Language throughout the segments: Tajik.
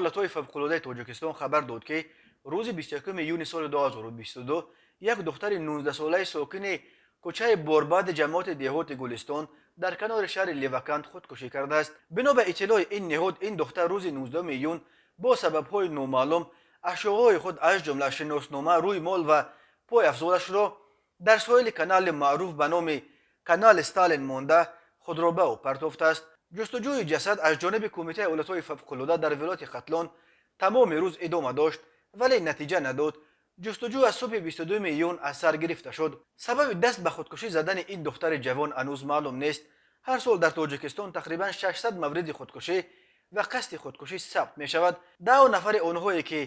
Ҳолатҳои фавқулодаи Тоҷикистон хабар дод, ки рӯзи 21 июни соли 2022 як духтари 19-солаи сокини кӯчаи Борбади ҷамоати деҳоти Гулистон дар канори шаҳри Левакант худкушӣ кардааст. Бино ба иттилои ин ниҳод, ин духтар рӯзи 19 июн бо сабабҳои номаълум ашёҳои худ, аз ҷумла шиноснома, рӯймол ва пойафзолашро дар соҳили канали маъруф ба номи канали Сталин монда, худро ба об партофтааст. Ҷустуҷӯи ҷасад аз ҷониби Кумитаи ҳолатҳои фавқулода дар вилояти Хатлон тамоми рӯз идома дошт, вале натиҷа надод. Ҷустуҷӯ аз субҳи 22 июн аз сар гирифта шуд. Сабаби даст ба худкушӣ задани ин духтари ҷавон ҳанӯз маълум нест. Ҳар сол дар Тоҷикистон тақрибан 600 мавриди худкушӣ ва қасди худкушӣ сабт мешавад. 10 нафари онҳое, ки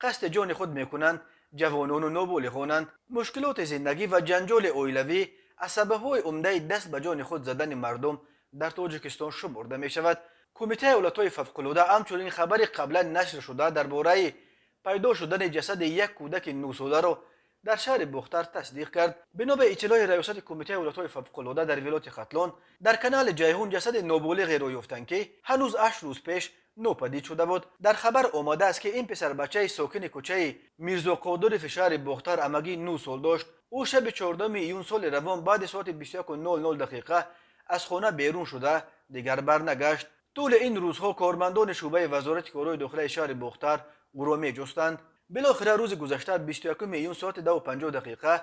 қасди ҷони худ мекунанд, ҷавонону ноболиғонанд. Мушкилоти зиндагӣ ва ҷанҷоли оилавӣ аз сабабҳои умдаи даст ба ҷони худ задани мардум дар Тоҷикистон шуморда мешавад. Кумитаи ҳолатҳои фавқулода ҳамчунин хабари қаблан нашр шуда дар бораи пайдо шудани ҷасади як кӯдаки 9-соларо дар шаҳри Бохтар тасдиқ кард. Бино ба иттилои раёсати Кумитаи ҳолатҳои фавқулода дар вилояти Хатлон, дар канали Ҷайҳун ҷасади ноболиғеро ёфтанд, ки ҳанӯз 8 рӯз пеш нопадид шуда буд. Дар хабар омадааст, ки ин писарбачаи сокини кӯчаи Мирзоқодирови шаҳри Бохтар ҳамагӣ 9 сол дошт. Ӯ шаби 14 июн соли равон баъди соати 21:00 аз хона берун шуда, дигар барнагашт. Тӯли ин рӯзҳо кормандони шӯъбаи Вазорати корҳои дохилаи шаҳри Бохтар ӯро меҷустанд. Билохира рӯзи гузашта, 21 июн, соати 10:50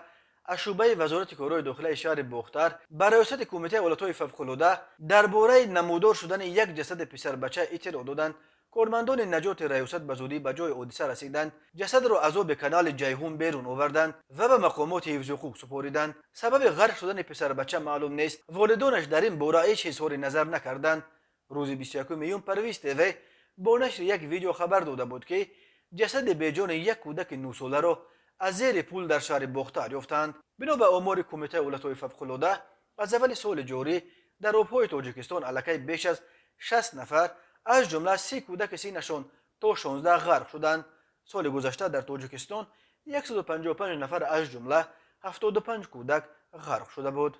аз шӯъбаи Вазорати корҳои дохилаи шаҳри Бохтар ба раёсати Кумитаи ҳолатҳои фавқулода дар бораи намудор шудани як ҷасади писарбача иттилоъ доданд. Кормандони наҷоти раёсат ба зудӣ ба ҷои ҳодиса расиданд, ҷасадро аз оби канали Ҷайҳун берун оварданд ва ба мақомоти ҳифзи ҳуқуқ супориданд. Сабаби ғарқ шудани писарбача маълум нест. Волидонаш дар ин бора ҳеҷ изҳори назар накарданд. Рӯзи 21 июн Парвиз ТВ бо нашри як видео хабар дода буд, ки ҷасади беҷони як кӯдаки 9-соларо аз зери пул дар шаҳри Бохтар ёфтанд. Бино ба омори Кумитаи ҳолатҳои фавқулода, аз аввали соли ҷорӣ дар обҳои Тоҷикистон аллакай беш аз 60 нафар, аз ҷумла 30 кӯдаки синнашон то 16, ғарқ шуданд. Соли гузашта дар Тоҷикистон 155 нафар, аз ҷумла 75 кӯдак, ғарқ шуда буд.